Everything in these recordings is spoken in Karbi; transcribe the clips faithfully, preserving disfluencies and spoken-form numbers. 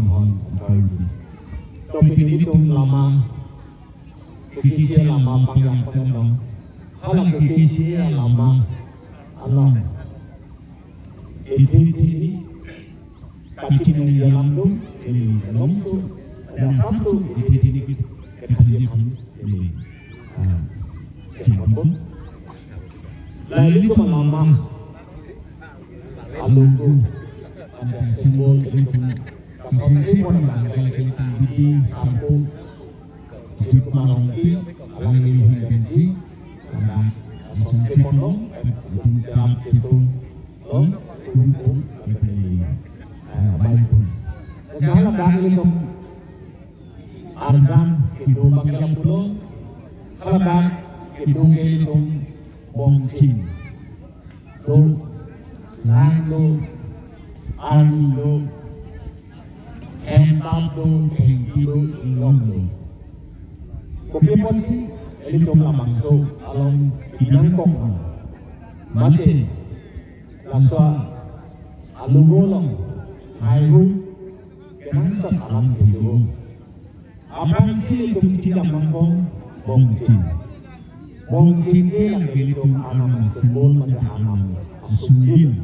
Hon, hon. To pini ilitum lama, kikisi lama pangjang pen along. Hala kikisi lama along. Itum pini kachinong alam do, ili along so, ada satu, itum pini kit, kita dia pun, ili. Ah, siapa pun? La ilitum lama, alonggo, ada simbol ilitum, kasonsi pon abang kali kali ilitum bidi, sampo, jut marong pi, alangli hin pensi, ada kasonsi pon long, itum charap situ, long, kum kum, itum ini. Ah, baik pun. Jangan dah ilitum, Ardan kedo bang yang pulo, haladak kedo ke ilitum Bongchin. Do, lang do, arni do, hempap do, thengpi do, inglong do. Kopi ponsi ilitum labangso along inangkok ma. Mate, laso alonggo along, haihui, kenangsot alam kedo. Aphrangsi ilitum chedam nangkok Bongchin. Bongchin ke lang ke ilitum Arnam simbol mate Arnam asongbi.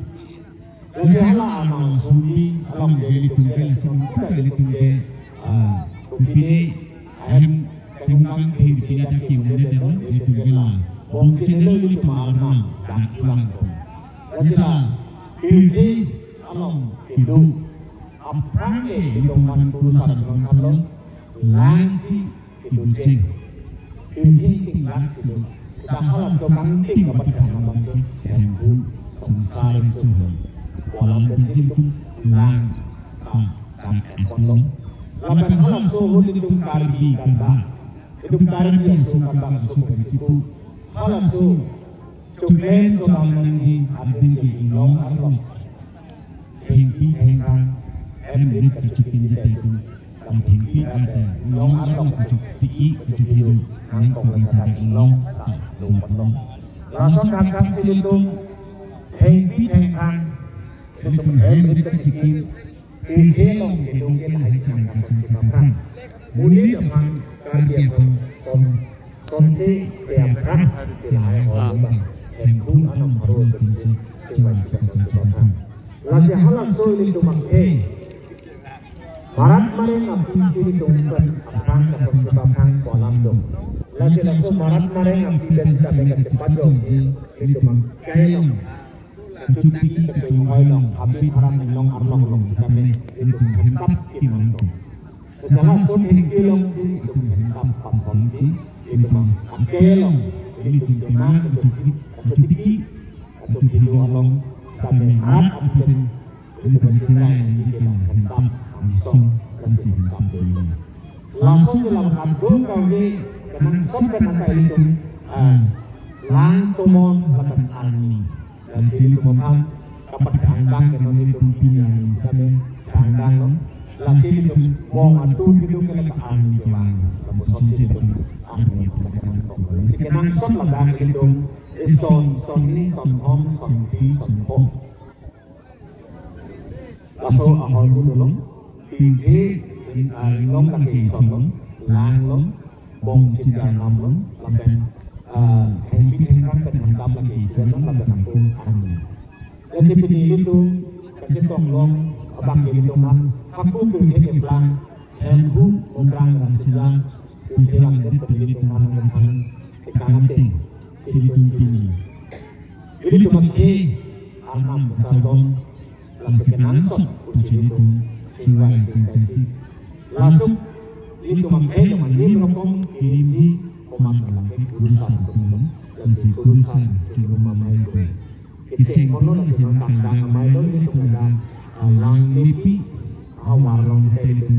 Lasi hala Arnam asongbi along ke ilitum ke lasi mungkin ilitum ke, ah, pine ahem tengkang thir pine dak ke mungkin delo ilitum ke la Bongchin lo ilitum Arnam dak pulang ko. Lasi la pirthe along kedo. Aphrang ke ilitum man kurusar atum aphan long, langsi kedo cheng. Pirthe ting lak si do. Ta halaso kangting kapat kang abang ke Hemphu Sungsar Chauhan. Walam penjin tum lang, ah, tak ekon long. Lapen halaso ahut ilitum Karbi Karba, ilitum Karbi aso Karba aso pagi chipu. Halaso choklen chobang nangji adim ke inglong arlo. Thengpi thengphrang hem rit kachokinji te tum. Thengpi ate inglong arlo kachotiki kachothidu nangkok nangchadak inglong ta do patlong. Laso kangkang si ilitum thengpi thengphrang ilitum hem rit kachokin. Pirthe along kedung ke lahai chenang kachung chepaphrang. Monit aphan, Karbi aphan, son, sonsi si aphrang, si lahai hor abang. Hemphu Arnam pharo atumsi chuma si kachung chepaphrang. Lasi halaso ilitum angke. Marat mareng api ilitum pen aphrang kachung chepaphrang ko alam do. Lasi laso marat mareng api pen sitame kachepajokji ilitum kelong. Kachotiki kachonghoi along, api pharan inglong arlo along sitame ilitum hempap kim nangkok. Sejala so thengpi along si ilitum hempap pamthom si ilitum akelong ilitum kemang kachotiki, kachotiki, kachothidu along sitame marat api pen ilitum chingrai nangji ke hempap angsong, lasi hempap do ini. Laso je la kadokave kenangsot pen anta ilitum, ah, lang tomon lapen arni. Lasi ilitum aphan kapathangdang ke non ilitum pini arni sitame thangdang non. Lasi ilitum bong atum kedo ke la arni kevang. Lapuson si ilitum arni atum kenang. Lasi kenangsot ladak ilitum ison, sonni, sonthom, sonphli, sonpho. Laso ahormu dolo, pirthe in, ah, inglong lake ison long, lang long, Bongchin Arnam long, lapen, ah, thengpi thengphrang pen hempap lake ison long, lapen ako arni. Lasi pini ilitum kachetong long abang ke ilitum aphan hako pirthe keplang, Hemphu Mongrang Rongchela, pirthe langdit pen ilitum aphan aphan kekang ateng si ilitum pini. Ilitum angke Arnam kacharlon, lasi kenangsot pusi ilitum chingvai chingsaisi. Laso ilitum angke jong anim rokom kirimji komat alam ke kurusar atum, lasi kurusar chingrum amei atum. Kecheng kono lasi nangkangdang amei lo ilitum ladak, ah, Langmepi ahavar along te ilitum